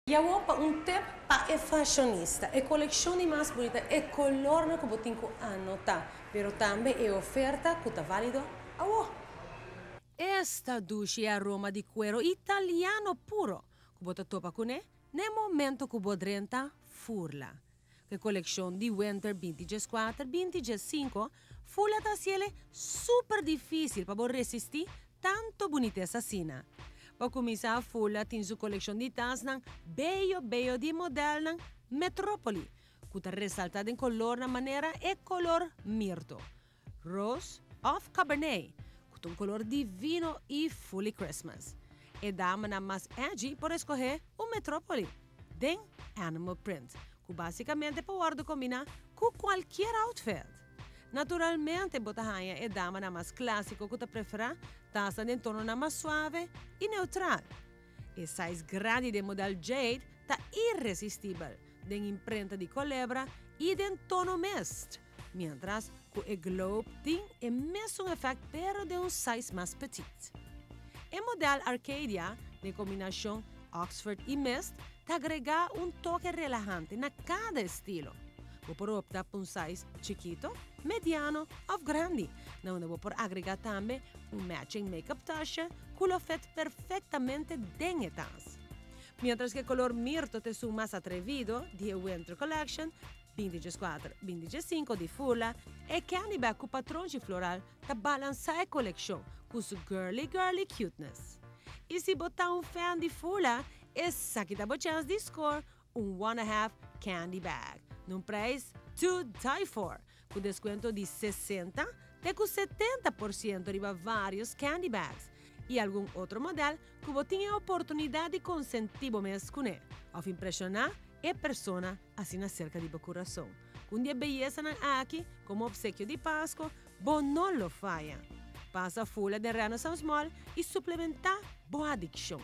Y awor pa un tip pa e fashionista. E coleccion di mas bunita, e color cu bo tin cu anota, pero tambe e oferta cu ta valido awor. Esta dushi aroma di cuero italiano puro, cu bo ta topa cune, na momento cu bo drenta Furla. E coleccion di Winter 2014, 2015, Furla ta haci'e super dificil pa resisti tanto bunitesa asina. Pa cuminsa, Furla tin su coleccion di tas bello bello di modelo Metropoli, cu ta resalta den color na manera e color mirto, rose of cabernet, cu un color divino y fully Christmas. E dama mas edgy por scoge un Metropoli, den animal print, cu basicamente por combina cu cualkier outfit. Naturalmente, bo ta haya e dama mas clasico cu ta prefera tas den tono mas suave y neutral. E size grandi di modelo Jade ta iresistibel, den imprenta di colebra y den tono mist, mientras cu e Globe tin e mesun efecto, pero di un size mas petit. E modelo Arcadia, den combinacion Oxford y Mist, ta agrega un toke relahante na cada estilo. Bo por opta pa un size chikito, mediano of grandi, na unda bo por agrega tambe un matching makeup tas cu lo fit perfectamente den e tas. Mientras cu e color mirto ta esun mas atrevido di Winter Collection, 24, 25 di Furla, e candy bag cu patronchi floral ta balansa e coleccion cu su girly girly cuteness. Y si bo ta un fan di Furla, esaki ta bo chance di score un one and a half candy bag, na un prijs to die for, cu descuento di 60 te 70% riba varios candy bags y algun otro modelo cu bo tin e oportunidad di consenti bo mes cune, of impresiona e persona asina cerca di bo curason. Cu e beyesa aki, como obsekio di Pasco, bo no lo faya. Pasa Furla den Renaissance Mall y suplementa bo adiccion.